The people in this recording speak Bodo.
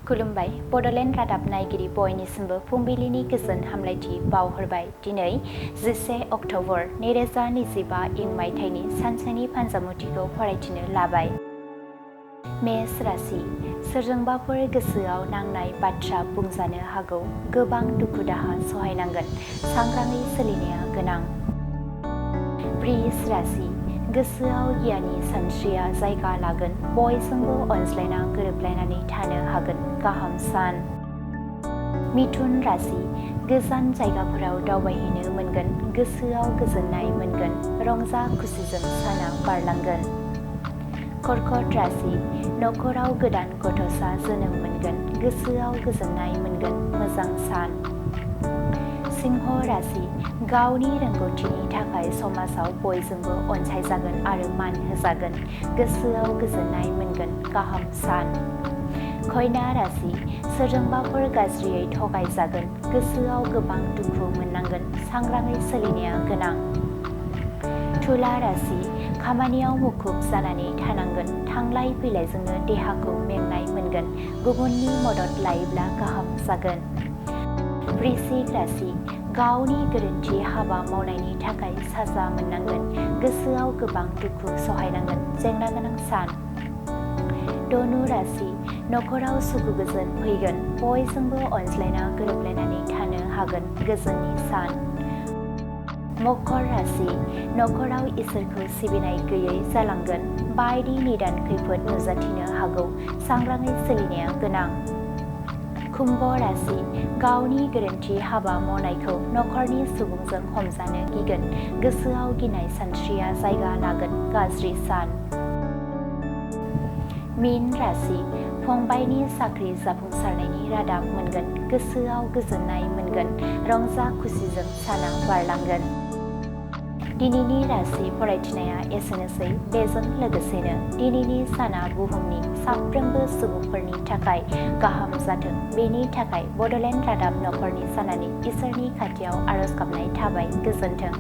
खुलुमबाय बड'लेण्ड रादाब नायगिरि बयनिसिमबो फुंबिलिनि गोजोन हामलायथि बावहरबाय। दिनै 10 अक्ट'बर 2025 इं मायथाइनि सानसेनि फान्जामुथिखौ फरायथिनो लाबाय। मेष राशि सोरजोंबाफोर गोसोआव नांनाय बाथ्रा बुंजानो हागौ। गोबां दुखु दाहा सहायनांगोन। सांग्राङै सोलिनाया गोनां। वृष राशि गोसोआव गियाननि सानस्रिया जायगा लागोन। बयजोंबो अनज्लायना गोरोबलायनानै थानो हागोन। गाहाम सान। मिथुन राशि गोजान जायगाफोराव दावबायहैनो मोनगोन। गोसोआव गोजोननाय मोनगोन। रंजा खुसिजों साना बारलांगोन। कर्कट राशि नखराव गोदान गथ'सा जोनोम मोनगोन। गोसोआव गोजोननाय मोनगोन। मोजां सान। सिंह राशि गावनि रोंगौथिनि थाखाय समाजाव बयजोंबो अनसायजागोन आरो मान होजागोन। गोसोआव गोजोननाय मोनगोन। गाहाम सान। कन्या राशि सोरजोंबाफोर गाज्रियै थगायजागोन। गोसोआव गोबां दुखु मोननांगोन। सांग्राङै सोलिनाया गोनां। तुला राशि खामानियाव मुखुब जानानै थानांगोन। थांलाय फैलायजोंनो देहाखौ मेंनाय मोनगोन। गुबुननि मदद लायोब्ला गाहाम जागोन। वृश्चिक राशि गावनि गोरोन्थि हाबा मावनायनि थाखाय साजा मोननांगोन। गोसोआव गोबां दुखु सहायनांगोन। जेंना गोनां सान। धनु राशि नखराव सुखु गोजोन फैगोन। बयजोंबो अनज्लायना गोरोबलायनानै थानो हागोन। गोजोननि सान। मकर राशि नखराव इसोरखौ सिबिनाय गैयै जालांगोन। बायदि निदान खैफोद नुजाथिनो हागौ। सांग्राङै सोलिनाया गोनां। कुम्भ राशि गावनि गोरोन्थि हाबा मावनायखौ नखरनि सुबुंजों हमजानो गिगोन। गोसोआव गिनाय सानस्रिया जायगा लागोन। गाज्रि सान। मीन राशि फंबायनि साख्रि जाफुंसारनायनि रादाब मोनगोन। गोसोआव गोजोननाय मोनगोन। रंजा खुसिजों साना बारलांगोन। दिनैनि राशि फरायथिनाया एसेनोसै। बेजों लोगोसेनो दिनैनि साना बुहुमनि साफ्रोमबो सुबुंफोरनि थाखाय गाहाम जाथों। बेनि थाखाय बड'लेण्ड रादाब नखरनि जानानै इसोरनि खाथियाव आरज गाबनाय थाबाय। गोजोन्थों।